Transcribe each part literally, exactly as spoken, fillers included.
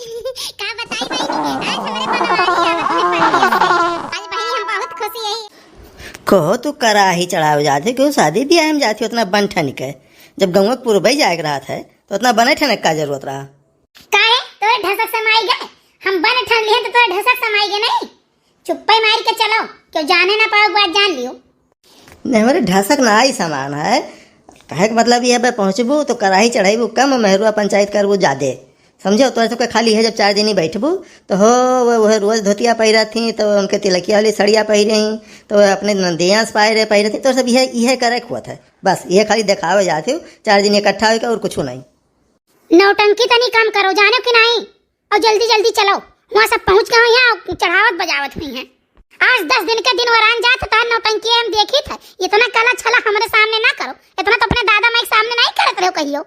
का बताई बहिनी, आज हमरे बनवारी आवत है परदेस से। आज बहिनी हम बहुत खुशी हई। कहो तू कराही चढ़ावे जात हो, केहू शादी बियाह में जात हो, उतना बन ठन के। जब गौवा के पुरबई जाए के रहत है, तो उतना बने ठने के का जरूरत रहा? काहे? तोरे ढसक समाई गए? हम बन ठन लिहन तो तोरे ढसक समाई गए नहीं? चुप्पे मार के चलो, केहू जाने ना पाओ, बात जान लियो। नहीं, हमरे ढसक ना आई समान है। कहे के मतलब ये है, बे पहुँचबू तो कराही चढ़ाईबू कम, मेहरुआ पंचायत करबू जादे। समझो, तोरे सबके खाली है, जब चार दिन ही बैठबू तो हो, वो, वो रोज धोतिया पहिरत थी, तो उनके तिलकिया वाली सड़िया पहिरे ही, तो वो अपने नंदिया से पाए रहे, पहिरत थी, तो सब यह, यह करे के होत है। बस ये खाली देखावे जात हो, चार दिन इकट्ठा होके और कुछ नहीं। नौटंकी तनी कम करो, जानो कि नहीं? और जल्दी जल्दी चलो, वहाँ सब पहुँच गए हो, यहाँ चढ़ावत बजावत हुई हैं। आज दस दिन के दिन वरान जात, तार नौटंकी हम देखी थे। इतना कला छला हमरे सामने ना करो, इतना तो अपने दादा माई के सामने नहीं करत रहो कहियो।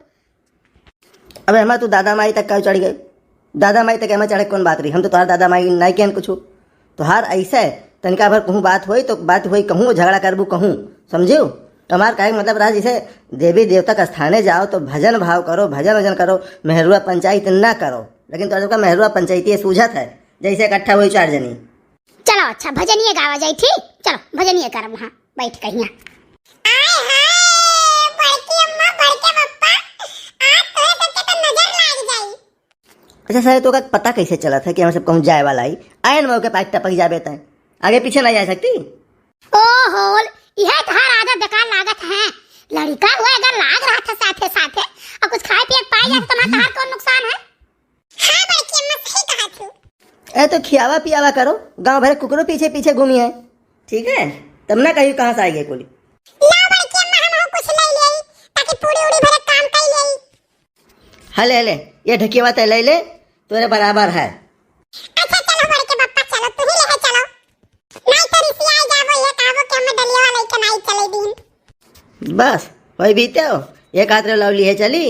अबे हमार तू दादा माई तक का चढ़ गए? दादा माई तक एमा चढ़े कौन बात रही? हम तो तोहार दादा माई नहीं कहन कुछ। तोहार ऐसे तनिका भर कहूँ बात होई तो बात होई कहूँ, झगड़ा करबू कहूँ, समझियो? तो हमार कहे के मतलब रहा, जैसे देवी देवता के स्थाने जाओ तो भजन भाव करो, भजन वजन करो, मेहरुआ पंचायत ना करो। लेकिन तोरा सबका मेहरुआ पंचायती सूझत है, जैसे इकट्ठा हुई चार जनी। चलो अच्छा, भजनिए गावा जाई, ठीक? चलो भजनिए करब वहाँ बैठ के हियाँ। आय हाय, बड़की अम्मा, बड़के पप्पा, आज तोहे सबके तो नजर लाग जाई। अच्छा सारे, तोका पता कैसे चलत है कि हम सब कहूँ जाए वाला ही? आयन मौके पर टपक जाबे तय, आगे पीछे नहीं जा सकती। ओ होल, यह तोहार आदत बेकार लागत है। लड़का हुआ अगर लाग रहा था साथे साथे और कुछ खाए पिए के पाए जाते तो हमार तोहार कौन नुकसान है? हाँ बड़की अम्मा, सही कहा तू। ए तो खियावा पियावा करो, गांव भर कुकरो पीछे पीछे घूमी है, ठीक है? तब ना कही कहाँ से आई गई कुली। ला बड़की अम्मा, हम हो कुछ ले ले, ताकि पूरी उड़ी भरे काम कर ले। हले हले, ये ढकियावा ते ले ले, तोरे बराबर है। अच्छा चलो बड़के पप्पा, चलो तू ही ले चलो, नहीं तो रिसिया जाबो, ये कहबो कि हम डलिया लेके नहीं चले दिन। बस वही बीते हो, ये कहत रहे लवली है चली।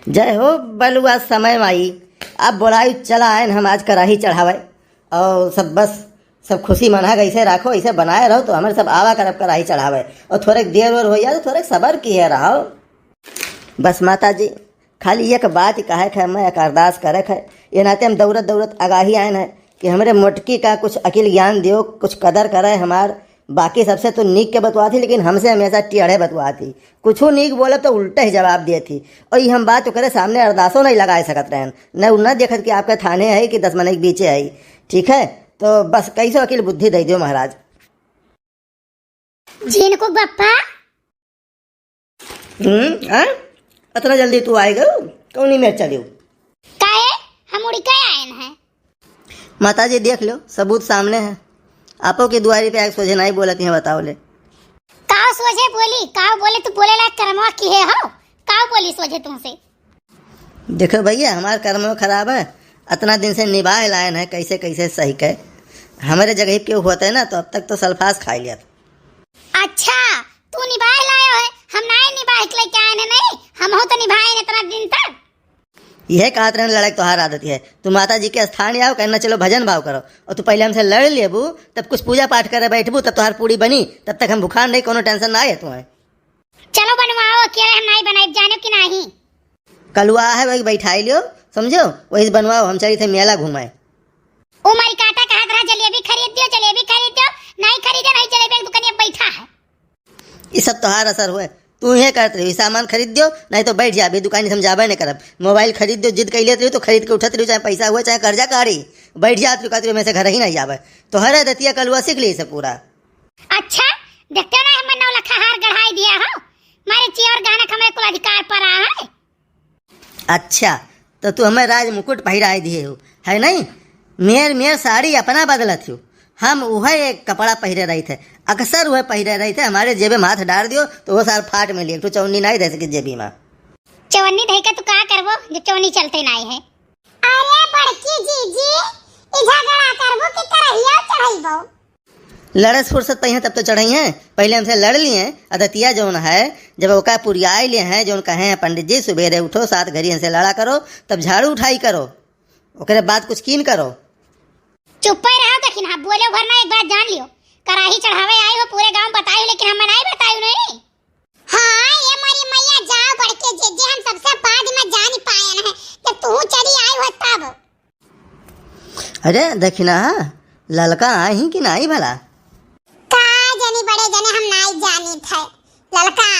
जय हो बलुआ समय माई। अब बोलाई चला आयन हम आज कराही चढ़ावे। और सब बस, सब खुशी मना के ऐसे रखो, ऐसे बनाए रहो तो हमरे सब आवा करब कराही चढ़ावे। और थोड़े देर वेर हो जाए तो थोड़े सबर किए रहो। बस माता जी, खाली एक बात कहे के, मैं एक अरदास करे के, ये नाते हम दौड़त दौड़त आगाही आयन है कि हमरे मोटकी का कुछ अकिल ज्ञान दियो, कुछ कदर करे हमार। बाकी सबसे तो नीक के बतुआत ही, लेकिन हमसे हमेशा टेढ़े बतुआत ही। कुछू नीक बोलब तो उल्टे ही जवाब दिए थी। और ये हम बात ओकरे सामने अरदासो नहीं लगाए सकत रहन, न उ न देखत कि आपके थाने है कि दस मने के बीचे है। ठीक है, तो बस कैसो अकिल बुद्धि दे दियो महाराज। झिनकुक बप्पा। हम्म, हाँ? अतना जल्दी तू आए गयो? कौनी में चलियो? काहे? हम उड़ के आयन है। माता जी, देख लो, सबूत सामने है। आपो के दुआरी पे आके सोझे नहीं बोलत हैं, बताओ ले। काव सोझे बोली, काव बोले, तू बोले लायक करमवा किहे हो? काव बोली सोझे तुमसे? देखो भैया, हमार करमवा खराब है, अतना दिन से निबाह लायन है, कैसे कैसे सही के। हमरे जगह पे केहू होते ना, तो अब तक तो सल्फास खाई लिया था। अच्छा, तू निबाह लायो है, हम नाय निबाह के लेके आए ने, नहीं, हम हो तो निभाए ने इतना दिन तक। यह कहत रहन लड़ाई तोहार आदत है, तू माता जी के स्थान आओ, कहना चलो भजन भाव करो, और तू पहले हमसे लड़ लेबू, तब कुछ पूजा पाठ करे बैठबू, तब तोहार पूरी बनी, तब तक हम भुखान नहीं, कोनो tension ना है तुम्हें। चलो बनवाओ, अकेले हम नहीं बनाए, जानो कि नहीं। कलुआ है, वही बैठाई लियो, समझो, वही से बनवाओ, हम चली थे मेला घूमे। ओ मारी काटा कहत रहा, जलेबी खरीद दियो, जलेबी खरीद दियो, नहीं खरीदे, नहीं जलेबी एक दुकानिया बैठा है। ये सब तोहार असर हुए, तू ये करत रही, सामान खरीद दियो, नहीं तो बैठ जा, अभी दुकान से हम जाबे नहीं करब। मोबाइल खरीद दियो, जिद कैले रही तो खरीद के उठत रही, चाहे पैसा हुए, चाहे कर्जा काढ़ी, बैठ जात रही, कहत रही, मैं से घर ही नहीं जाबे। तोहरे दतिया कलुआ सीख ली से पूरा। अच्छा, देखते हो ना, हमें नौ लखा हार गढ़ाई दिया हो, मारे चियर गहना के हमारे कुल अधिकार पर आ है। अच्छा, तो तू हमें राज मुकुट पहिराए दिए हो, है नहीं? मेर मेर साड़ी अपना बदलत हो, हम उहे एक कपड़ा पहिरे रही थे, अक्सर उहे पहिरे रही थे। हमारे जेबे में हाथ डाल दियो तो वो सार फाट में लिए, तो चौनी नहीं दे सके जेबी में। चौनी धई के तू का करबो जो चौनी चलते नहीं है? अरे बड़की जीजी, ई झगड़ा करबो कि करहिया चढ़ाइबो? लड़े से फुर्सत पइहें तब तो चढ़इहें, पहिले हमसे लड़ लिहें। अदतिया जौन है, जब ओका पुरियाए ले हैं, जौन कहे हैं पंडित जी, सुबेरे उठो, सात घड़ी हमसे लड़ा करो, तब झाड़ू उठाई करो, ओकरे बाद कुछ कीन करो। चुप्पे रहो, देखिन, हाँ, बोले भर ना, एक बात जान लियो, कराही चढ़ावे आई हो, पूरे गाँव बताई हो, लेकिन हमें नहीं बताई हो, नहीं। हाँ, ये मोरी मैया, जाओ बड़के जीजी, हम सबसे बाद में जान पायन है। जब तू के आई हो तब। अरे दखिनहा, ललका आई कि नाई भला? का जानी बड़े जने, हम नाई जानित है। ललका